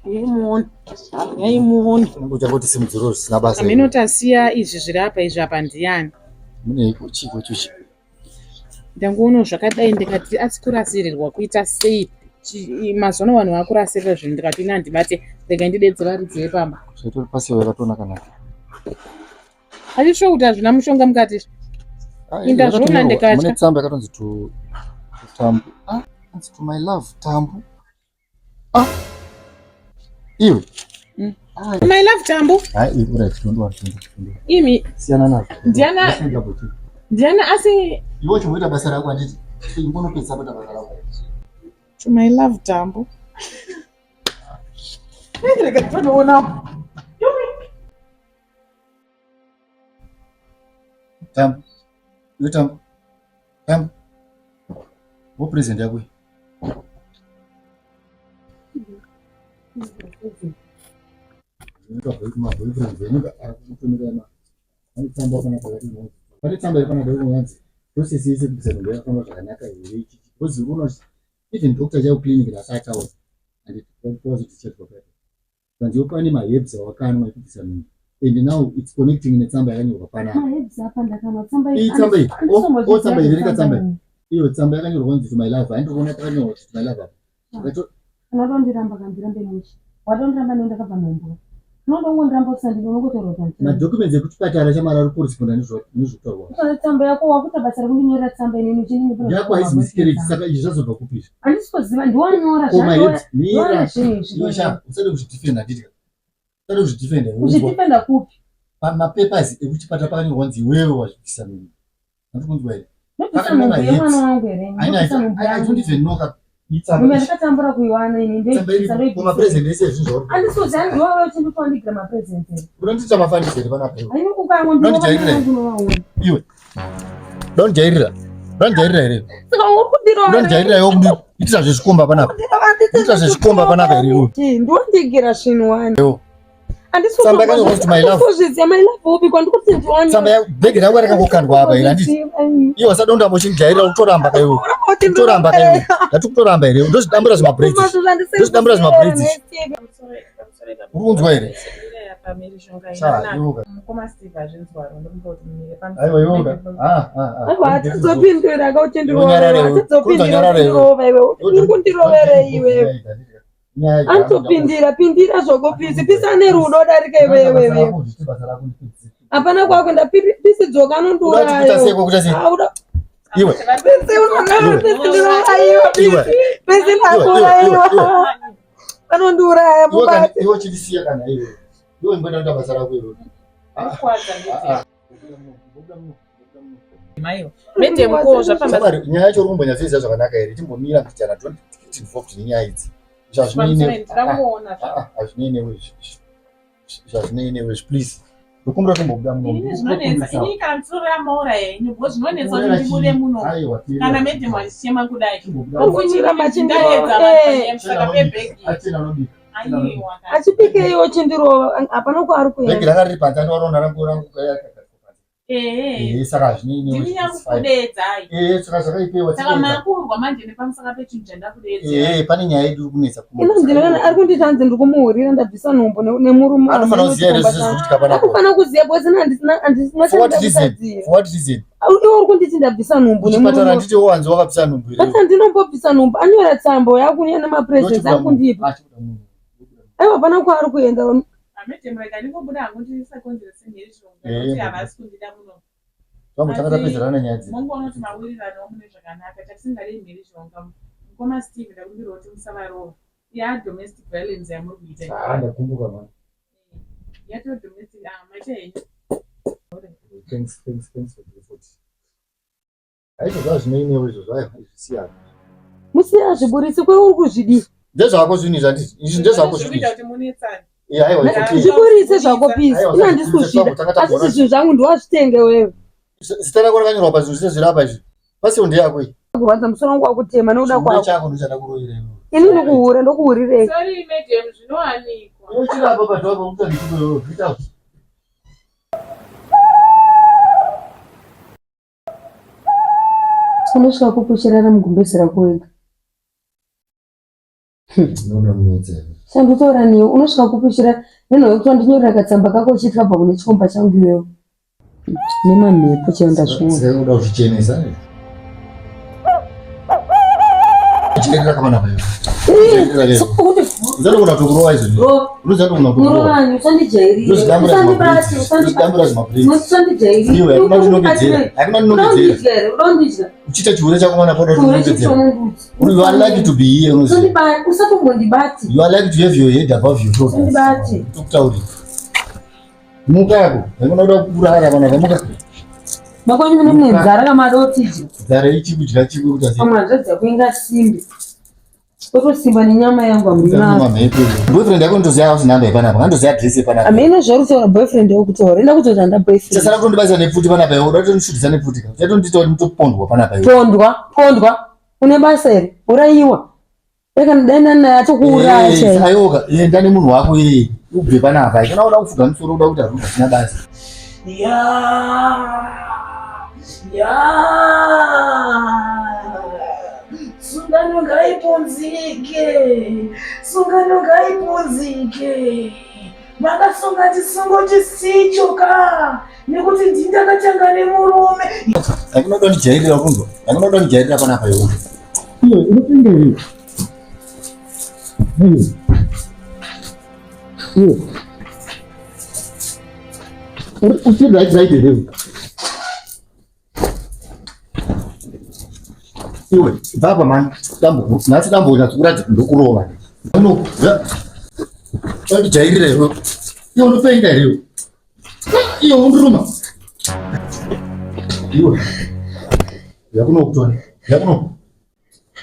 Yaimuona. Yaimuona. Unenge uchangoti simudziro zvisina basa. Ameno tasiya izvi zviri apa izvi apa ndiyani? Mune iko chiko chuchi. Ndangoona zvakadai ndikati asi kurasirirwa kuita sei? Mazuva ano vanhu vakurasirira zvinhu ndikati ini handibate rega ndidedze varidzi vepamba. Zvaitori pasi yakatonaka naka. Hazvisvo kuti hazvina mushonga mukati izvi. Ah, Indazviona ndikatya. Mune tsamba yakatonzi to Tambu. Ah, to my love Tambu. Ah. Iwe. Mm. Ah. My love Tambu. Hai, iwe right, don't worry, don't worry. Imi. Siyana nazvo. Ndiana. Ndiana asi iwe chimboita basa rako handiti. Imbonopedza kuita basa rako. To my love Tambu. Rega tonoona. Tambu. Iwe Tambu. Tambu. Wo present yako iyi. Pane tsamba iri panapa inonzi process yese kubvisa nhumbu yakafamba zvakanaka here ichichi because unoona even doctor chaiwo clinic nhasi ataura and wazodischargwa paipa Kanzi pane maherbs awakanwa ekubvisa nhumbu and now it's connecting netsamba yakanyorwa panapa. Maherbs apa ndakanwa tsamba iyi. Tsamba iyi. Oh, tsamba iyi vereka tsamba iyi. Iyo tsamba yakanyorwa kunzi to my love. Handiri kuona pakanyorwa kuti to my love apa. Ah. Unotondiramba kandirambe mushe. Watondiramba newe ndakabva nhumbu. Unondongondiramba usandidi unongotaura kuti handina. Madocuments ekuchipatara chamara ari kuresponda nezvekutaurwa. Ukaona tsamba yako wakuita basa rekundinyorera tsamba inini uchindinyorera. Yako haisi miscarriage saka izvi zvazobva kupi izvi? Handisi kuziva ndiwanyora zvanyora. Mira. Iwe sha usade kuzvidefenda handiti ka. Usade kuzvidefenda. Kuzvidefenda kupi? Pamapapers ekuchipatara pakanyorwa kunzi iwewe wazvibvisa mimba. Handiti kunzwa here? Ndobvisa nhumbu yemwana wangu here? Ndobvisa nhumbu yangu. I don't even know ka. Nhumbu yandakatambura kuiwana ini ndoibvisa ndoibvisa. Mapresent ese ezvinhu zvauri. Handisi kuziva ndiwe wewe uchindipa wandigira mapresent here. Unondiita mafanisi here panapa iwe? Haini kukango Unondijairira here? Iwe. Unondijairira. Unondijairira here? Saka uri kundirova. Unondijairira iwe kundiitira zvezvikomba panapa. Kuita zvezvikomba panapa here iwe? Ndiwandigira zvinhu wani. Iwe. Tsamba yakanyorwa kuti my love. Andisikuziziya my love upi kwandikuti ndiwani. Tsamba ya bhegi rangu rakangokandwa apa here handiti? Iwe usadonda uchindijairira utoramba ka iwe. Utoramba ka iwe. Ndati kutoramba here? Ndozvidambura zvimabraids. Ndozvidambura zvimabraids. Uri kunzwa here? Aiwa iwe ka. Ah ah ah. Aiwa hatizopindura ka uchindirova. Hatizopindura iwe. Uri kundirovera iwe. Anotopindira pindira zvako pisi pisi ane rudo darika iwewewe. Hapana kwakuenda pisi dzoka anondiuraya. Iwe. Pisi unoona pisi ndinourayiwa pisi pisi ndakuurayiwa. Anondiuraya mubate. Iwe chindisiya kana iwe. Iwe imboenda kuita basa rako iwe. Nyaya yacho uri kumbonyatsoiziva zvakanaka here? Timbomira mbichana, don't get involved nenyaya idzi. Hazvinei newe izvi. Hazvinei newe izvi, please. Ndokumbira kumbobuda muno. Ini zvinonetsa. Ini kana muchitorera maura henyu because zvinonetsa kuti ndibude muno. Kana madam vachichema kudai. Uchiramba chindiedza pamusaka pebhegi. Achipikeiwo chindirova hapana kwaari kuenda. Bhegi ranga riri panze andiwaona rangu rangu Eh, saka hazvinei newe. Ndini nyakukudeedzai. Eh, saka zvakaipewa. Saka makurwa manje nepamusaka pechinhu chandakudeedzera. Eh, pane nyaya yedu iri kunetsa kuma. Ino ndinoona ari kunditi hanzi ndiri kumuhurira ndabvisa nhumbu nemurume. Anofanira kuziva here zvese zviri kuitika panapa. Anofanira kuziva because ini handisina handisina For what reason? For what reason? Iwe uri kunditi ndabvisa nhumbu nemurume. Kuchipatara handiti wanzi wakabvisa nhumbu here? But handinombobvisa nhumbu. Anyora tsambo yakunya nemapresents akundipa. Aiwa hapana kwaari kuenda. Madam rega ndingobuda hangu ndisakonzerese mhirizhonga nekuti havasi kundida muno. Vangu tanga tapedzerana nyaya idzi. Mongoona kuti mawirirano mune zvakanaka chatisingade mhirizhonga. Mukoma Steve ndakumbirawo kuti musavarova. Ya domestic violence yamuri kuita. Ah ndakumbuka mani. Yato domestic ah maita henyu. Thanks thanks thanks for the effort. Aizvo zvazvinei newe izvozvo aiwa izvi siyana. Musiya zviburitsi kwe uri kuzvidii? Ndezvako zvinhu izvi handiti izvi ndezvako zvinhu izvi. Kuti munetsane. Yeah, aiwa it's okay. Zviburitse zvako pisi. Aiwa, Ini handisi zviburitse kuzvida. zvako, tanga Asi tagona. zvinhu zvangu ndiwazvitenge wewe. Zita rako rakanyorwa pazvinhu zvese zviri apa izvi. Pasiwo ndeyako iyi. Kurwadza musoro wangu wakutema nekuda Chihure kwako. chako ndochada kuroira iwe. Ini ndikuhure ndokuhurirei? Sorry madam zvinowanikwa. Iwe chirapa padhuze apa kuita zvituko iwewe. Get out. Unosvika kupi uchirara mugumbezi rako wega? Unonetsa. Chandotaura newe unosvika kupishira nenhau yekuti wandinyorera katsamba kako uchiti kabva kune chikomba changu iwewe. Nemamhepo chaiyo ndazviona. Saka unoda kuzvichenesa. Chirekerera kamana payo. Unoda kutokurova izvo. Unoda kutokurova. Murovani usandijairire. Usandibate, Usandibate. usandibate. Usandijairire. Iwe hakuna ndinongedzera. Hakuna ndinongedzera. Unondidya here? Unondidya. Uchiita chihure chako mana poda Chihure kundinongedzera. chichonongudza. You are lucky to be here unoziva. Usandibate, usatombondibate. You are lucky to have your head above your shoulders. Usandibate. Tokutaurira. Muka yako. Hakuna kuda kurara pana muka. Makwanyu mune mune nzara kamadotidya. Nzara ichi kudya chikwe kuti asi. Pamwe hanzvadzi yako ingasimbe. Otosimba nenyama yangu hamuna. Boyfriend yako ndoziva house number yepanapa. Ndoziva address yepanapa. Hameno zvauri kutaura boyfriend yako kutaura. Enda kutoti handa boyfriend. Chasara kutondibasa nepfuti panapa iwe. Uda kutondishutisa nepfuti ka. Uchatondiita kuti nditopondwa panapa iwe. Pondwa, pondwa. Une basa here? Uraiwa. Reka dai nani atokuuraya Eh, chaiyo. Ayoka, enda nemunhu wako iyeye. Ubve panapa. Kana uda kufuga musoro uda kuti hazvinhu zvisina basa. Ya. Ya. Sungano ngaipunzike. Sungano ngaipunzike. Makasunga chisungo chisicho ka. Nekuti ndini ndakatanga nemurume. Hakuna kuda kundijairira kunzwa. Hakuna kuda kundijairira panapa iwe. Iwe unopinda here? Iwe. Iwe. Uri uchiri right right here? Iwe, baba man, dambo, nhasi dambo unyatsokuratidza ndokurova. Uno, undijairira iwe. Iwe unopenga here iwe? Iwe undiruma. Iwe. Yakuno kutona. Yakuno.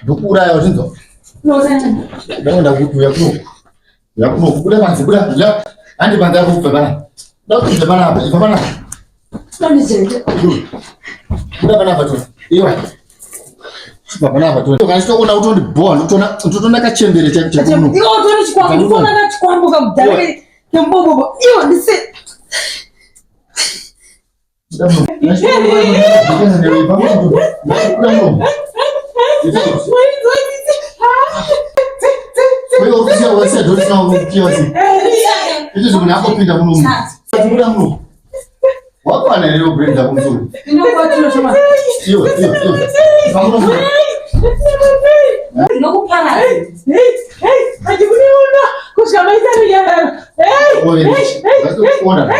Ndokuuraya uchinzwa. Ndaenda kuti yakuno. Yakuno kubuda panze buda. Ya. Handi panze yako kubva pana. Ndakuti kubva pana apa, ibva pana. Iwe. Buda pana apa tona. Iwe. Ibva pana apa tona. Kana chitokuona kutondibhowa ndotona ndotona kachembere chako chako muno. Iwe utori chikwambo, utoona kachikwambo kamudhara kembobobo. Iwe ndise Buda muno. Ibva muno. Buda muno. Ibva muno. Wewe ofisi yako wasiya doti na ukiwa si. Izvi zvinhu akopinda muno muno. Buda muno. Wakwana here brain dzako musoro? ndinokubatira Iwe, iwe, iwe. Ibva muno muno. ndinokuparadza. Handikuniona kusvika maita runyararo. Oye, ndatokuona.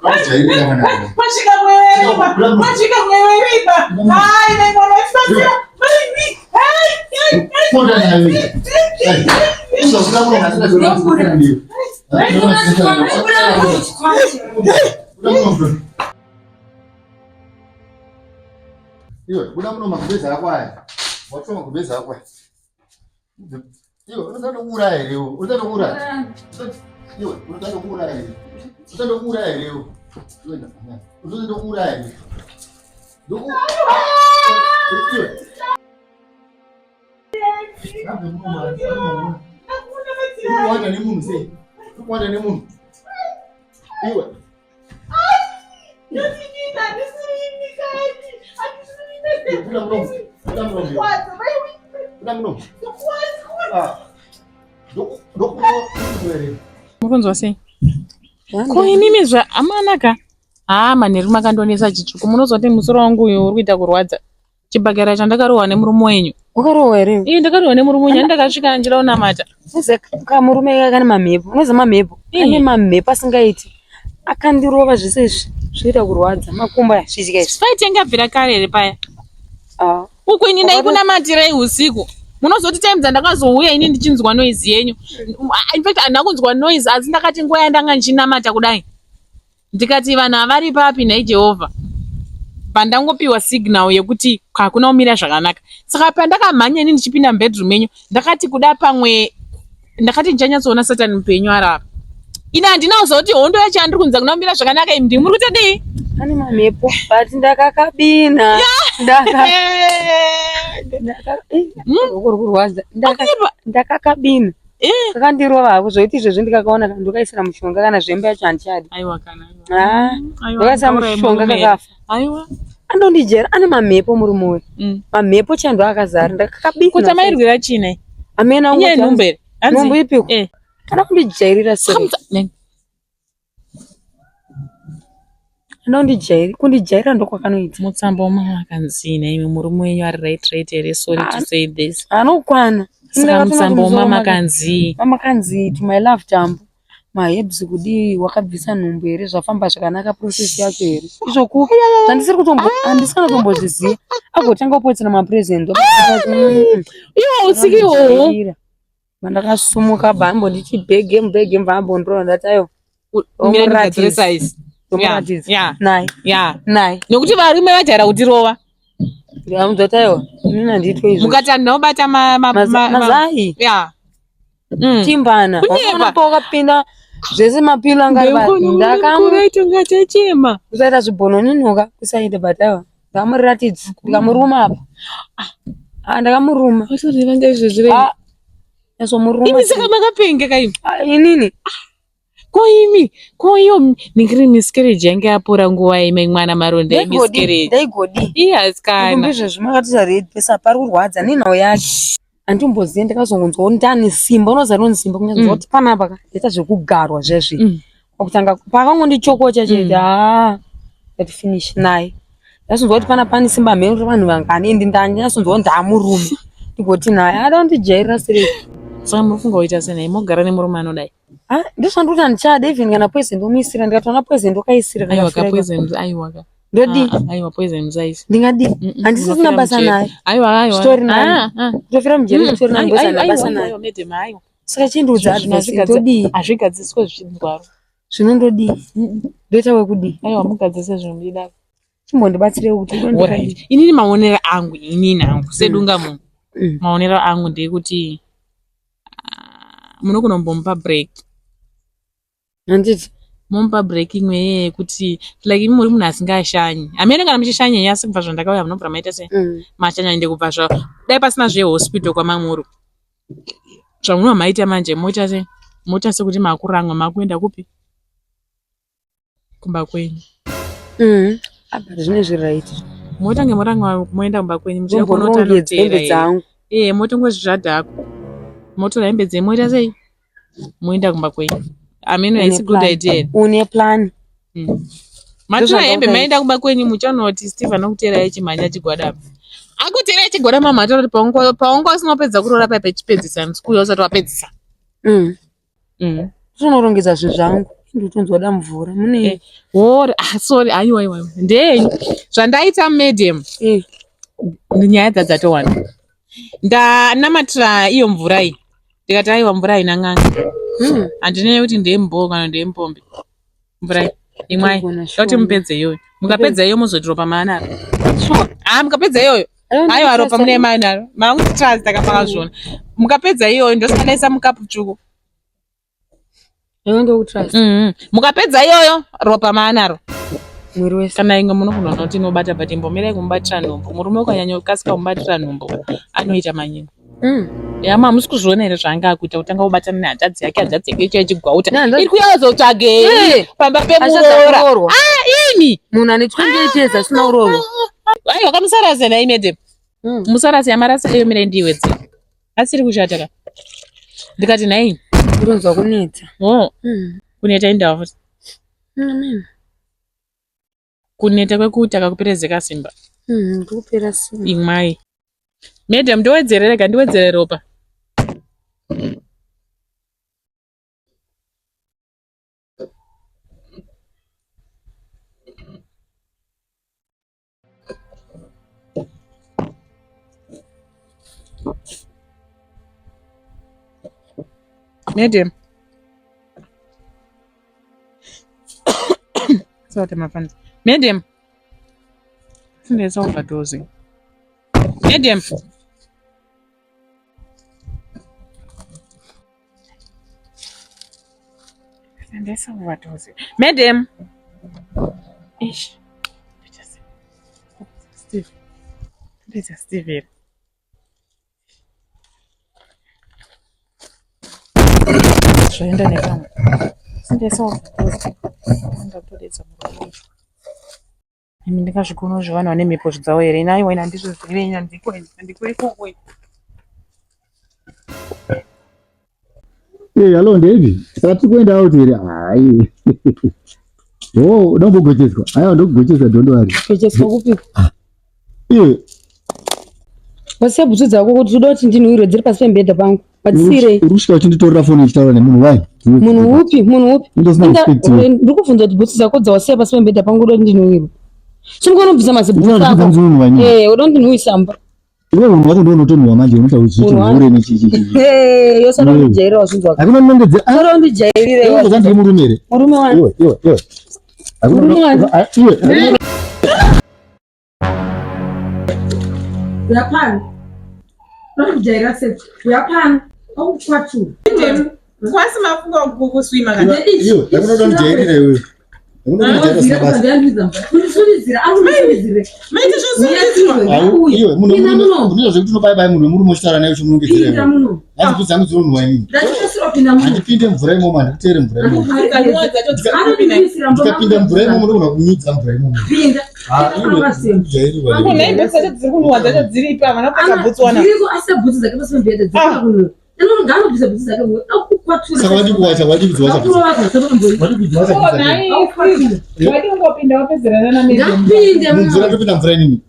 Ndakujairira mwana. Masvika mwewe Masvika mwewe riba. Hai, mai mwana wachibatsira. Mai, hai, Ponda nayo. Eh, uzobuda muno hasina zvinokuita ndiyo. Buda muno muno. Iwe, buda muno magumbezi ako aya. Watsva magumbezi ako aya. Iwe, unoda kuuraya here iwe? Unoda kuuraya? Iwe, unoda kuuraya here? Unoda kuuraya here iwe? Iwe, unoda kuuraya here? Ndoku Iwe. Ngabve muno mwana. Uri kuwanda nemunhu sei? Uri kuwanda nemunhu. Iwe. Buda munomu. Buda munomu. Buda munomu. Ah. Ndoku ndoku here. Mukunzwa sei? Ko inini zva amanaka. Haa manheru makandonesa chitsvuku munozoti musoro wangu uyu uri kuita kurwadza. Chibhakera chandakarohwa nemurume wenyu. Wakarohwa here? Ii ndakarohwa nemurume wenyu andakasvika ndichida kunamata. Unoziva kamurume kaka kane mamhepo. Unoziva mamhepo? Kane mamhepo asingaiti. Akandirova zvese izvi zvinoita kurwadza. Makumbo aya zvidya izvi. Fight yanga yabvira kare here paya? Ah. Uku ini ndaikunamatirai usiku. Munozoti time dzandakazouya ini ndichinzwa noise yenyu. In fact handina kunzwa noise asi ndakati nguva yandanga ndichinamata kudai. Ndikati vanhu havari papi nhai Jehovha. Pandangopiwa signal yekuti hakuna kumira zvakanaka. Saka pandakamhanya ini ndichipinda mubedroom menyu ndakati kuda pamwe ndakati ndichanyatsoona Satani mupenyu ari apa. Ini handina kuziva kuti hondo yacho yandiri kunzi hakuna kumira zvakanaka imi ndimi muri kutodii? Ane mamhepo. But ndakakabina. Ndaka ndaka eh, ruoko ruri kurwadza. Ndaka Wakanyepa. ndakakabina. Eh. Kakandirova hako zvoiti izvezvi ndikakaona ndokaisira mushonga kana zvembe yacho handichadi. Aiwa kana. aiwa. Ah. Aiwa, Ndokaisira mutaura mushonga yemurume here. kakafa. Aiwa. Andondijera ane mamhepo murume uyu. Mm. Mamhepo chando akazara ndakakabina. Kuti amairwira chii nhai? Amena Inyaya yenhumbu here? Hanzi- Nhumbu ipiko? Eh. Kana kundijairira sei? Anondijairi kundijairira ndokwakanoita. Mutsamba wamama akanzi naimwe murume wenyu ari right right here sorry to say this. Anokwana. Saka mutsamba wamama akanzi Mama kanzi to my love Tambu. Maherbs kudii wakabvisa nhumbu here zvafamba zvakanaka process yacho here izvo kupi zvandisiri kutombo handisi kana kutombozviziva agotanga kupotsera mapresent iwo usiku iwowo mandakasumuka bambo ndichi bhege mubhege mvambondrona ndati ayo mira ndigadzire size. ndomuratidza Yeah. naye Yeah. naye Nekuti varume vajaira kutirova. ndikamuudza aiwa inini handiitwe izvo Mukati handina kubata ma ma ma- ma- mazai Yeah. Timbana Kunyepa. wakaona pawakapinda zvese mapilo anga ari ndakamu ndakamuitonga chachema. kusaita zvibhononinuka kusaita but aiwa ndakamuratidza ndikamuruma apa Ah, ndakamuruma Watoreva ngaizvezvi Ah, nyasomuruma Imi saka makapenga kaimi. Ah, inini Ko imi, ko iyo ningiri miscarriage yange yapora nguva ime mwana maronda emiscarriage. ndaigodii Iye asikana. izvezvi makatisa red pesa pari kurwadza nenhau yacho handitombozive ndakazongonzwawo ndane simba unoziva rinonzi simba kunyatsonzwa kuti panapa ka ndaita zvekugarwa zvezvi kwakutanga pakangondichokocha chete haa ndati finish naye ndasonzwa kuti pana pane simba mheno kuti vanhu vangani ende ndanyasonzwa kuti ndaamurume ndigoti naye ada kundijairira sirei Saka munofunga kuita sei naye mogara nemurume anodai. ndozvandiri kuti handichada even kana poison ndomuisira ndikatoona poison ndokaisira Aiwa ka kakafira poison aiwa ka. ndodii Ah, Aiwa poison musaisi. ndingadii handisisina basa naye Aiwa aiwa. Zvitori nani. Ah, ah. kutofira mujeri zvitori nani Aiwa, because handina aiwa, basa aiwa, naye aiwa, madam, aiwa. saka chindiudza Zvinhu advice hazvigadzi- ndodii Hazvigadziswe zvichidwaro. zvino ndodii ndoita wekudii Aiwa mugadzise zvinhu muchidaro. chimbondibatsirewo kuti Alright. Inini maonero angu inini hangu sedunga munhu. Maonero angu ndeyekuti ah, munogona kumbomupa break. handiti Momupa break imwe yeye yekuti like imi muri munhu asingashanyi. Hamene kana muchishanya henyu asi kubva zvandakauya munobva maita sei? Mashanya ende kubva zva dai pasina zvehospital kwamamuri. Zvamunobva maita manje moita sei? Moita sekuti makurangwa makuenda kupi? Kumba kwenyu. apa zvine zviri right Motange morangwa moenda kumba kwenyu muchida ndomborongedza hembe kunotanotera here. dzangu Eh, motongozvadhako. Motora hembe dzenyu moita sei? Moenda kumba kwenyu. Ameno Une haisi good plan. idea. here. une plan Matora hembe Ndozvandakuda maenda kumba kwenyu muchanoti Steve anokuteerai achimhanya chigwada apa. Akuteerai chigwada mama ataura kuti paunga paunga usina kupedza kuroora paipa chipedzisa musikuya usati wapedzisa. Tonorongedza zvinhu zvangu ndotonzwa da mvura mune Eh. Wori, ah sorry, aiwa aiwa. Ndeyenyu. Zvandaita medium Eh, nyaya dzadzatowanda. Ndanamatira iyo mvura iyi. Ndikati aiwa mvura haina n'anga. Handinei kuti ndeyemubhoo kana ndeyemupombi. Mvura iyi. Imwai. Togona Ndoti sure. mupedze iyoyo. Mukapedza iyoyo mozoti ropa maanaro. Sure. Ah, mukapedza iyoyo. Aiwa ropa mune maanaro. Makuti takamakazviona. Mukapedza iyoyo ndosaka mukapu tsvuku. Iwe ndokutrust Mukapedza iyoyo ropa maanaro. mwiri wese Kana imwe munogona kuti inobata but imbomirai kumubatira nhumbu. Murume ukanyanya kukasika kumubatira nhumbu anoita manyemwe. Yama hamusi kuzviona here zvaanga akuita kutanga kubatana nehanzvadzi yake hanzvadzi yake ichiya ichigwauta. Nehanzvadzi- Iri kuuya kuzotsvagei Eh, pamba Asati pemuroora. kuroorwa Ini. munhu ane 28 years asina kuroorwa Aiwa kamusarase nhai madam. Musarase yamarasa iyo mirai ndiiwedzere. Asiri kushata ka. Ndikati nhai. kuronzwa kuneta Oh, kuneta indawa futi. Amen. Kuneta kwekuti akakuperezeka simba. Ndikupera simba Imwai. Madam ndiwedzere rega ndiwedzere ropa. Madam. Sorry, my friends. Madam. There's overdosing. Madam. There's overdosing. Madam. Ish. Steve. There's a Steve here. Zvaenda nepamwe. There's overdosing. Ndatoredza muromo. Imi ndingazvikonawo zvevanhu vane mhepo dzavo here? Ini aiwa ini handizvizivi ini handiko ini handiko ikoko ini. Eh, hello ndeipi? Saka tiri kuenda out here? Hai. Oh, uda kumbogocheswa. Aiwa ndokugochesa don't worry. Gocheswa kupi? Iwe. Wasiya bhutsu dzako kuti uda kuti ndinhuwirwe dziri pasi pemubhedha pangu. Watisirei? Uri kusvika uchinditorera foni uchitaura nemunhu why? Munhu upi? Munhu upi? Ndosina respect iwe. Ndiri kubvunza kuti bhutsu dzako dzawasiya pasi pemubhedha pangu uda kuti ndinhuwirwe. Simuka unobvisa mazibhutsu Unoda ako. kuti munhu wanyini. Eh, uda kundinhuwisa mba. Iwe unhu wako ndounotonhuwa manje unoita uchiti Unhu wangu. hure nechichi. Hey, yosada Iwe. kundijairira wazvinzwa. Hakuna nongedze. Ah, Usada kundijairira iwe iwe. ndozandiri murume here? Murume wani? Iwe, iwe, iwe. Hakuna Murume wani? Ah, iwe. hakuna- Uyapana. Unokujairira sei? Uyapana. Aukwatu. Kwasi mafunga kuswima kana. Iwe, hakuna unondijairira iwe. Hakuna unondijairira sina basa. Maita zvosungidzirwa. Au, iwe, munhu unoita zvekuti unobaya baya munhu wemurume uchitaura naye uchimunongedzera iwe. Hanzi bvudzi dzangu dzinonhuwa inini. Handipinde mvura imomo, handikuteere mvura imomo. Kanwa dzacho dzikupinda. Ndikapinda mvura imomo ndogona kunyudza mvura imomo. Ah, iwe, unojairirwa Uncle iwe. nhai bhutsu dzacho dziri kunhuwa dzacho dziripi havana kupfeka bhutsu wana. Saka wadi kuwacha, wadi kudziwacha bvudzi. Wadi kudziwacha Oh, bvudzi dzake. nhai wadi kungopinda wapedzerana namedem. Ngapinde Mumvura ndopinda mvura inini.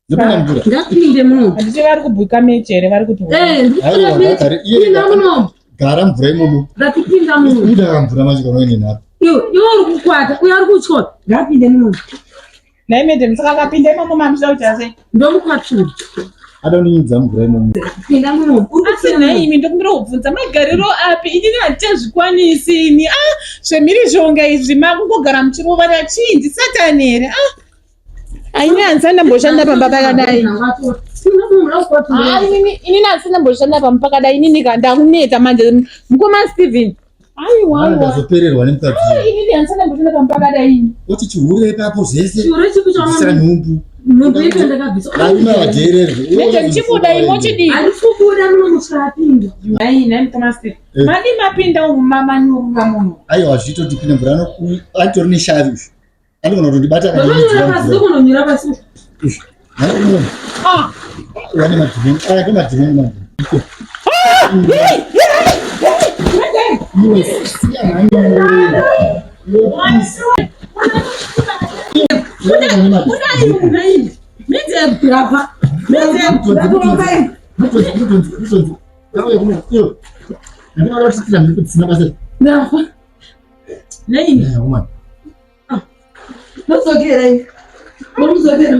Ndopinda mvura. ngapinde muno Handiti vari kubhuka mechi here vari kuti Aiwa, ngagare. Iye pinda muno gara mvura imomo. ndatipinda muno Uda mvura manje kana uine nharo. iwe iwe uri kukwata uyo ari kutyora ngapinde muno nhai madam saka akapinda imomo mamuchida kuti asei. ndomukwatura Ada kundinyudza mvura imomo. pinda muno uri Asi nhai imi ndokumbira kubvunza magariro api inini handichazvikwanisi ini ah zvemhirizhonga izvi makungogara muchirovana chii ndisatani here ah aini handisati ndamboshanda pamba pakadai Ah, inini handisati ndamboshanda pamba pakadai inini ka ndakuneta manje mukoma Steven aiwa Ana aiwa ndazopererwa nemukadzi. inini handisati ndamboshanda pamba pakadai ini Oti chihure ipapo zvese. chihure chipi Bvisa nhumbu. nhumbu ipi ndakabvisa Varume havajairerwe. Madam chibuda imochidii handisi kubuda muno musvapinda nhai nhai mukoma Steven Eh. madi mapinda umu mamanyurura munhu Aiwa zviito kuti pinda mvura atori neshavi izvi. Anogona kutondibata ndokonyora akandinyidzira pasi mvura. ndokononyora pasi Izvi. Nhai unoona. ah Wane madhimoni. Aya ndo madhimoni manje. Iwe siya mhani iwe. Iwe please. Iwe une madhimoni. rapa rapa nhai ndodzokera ini ndomudzokera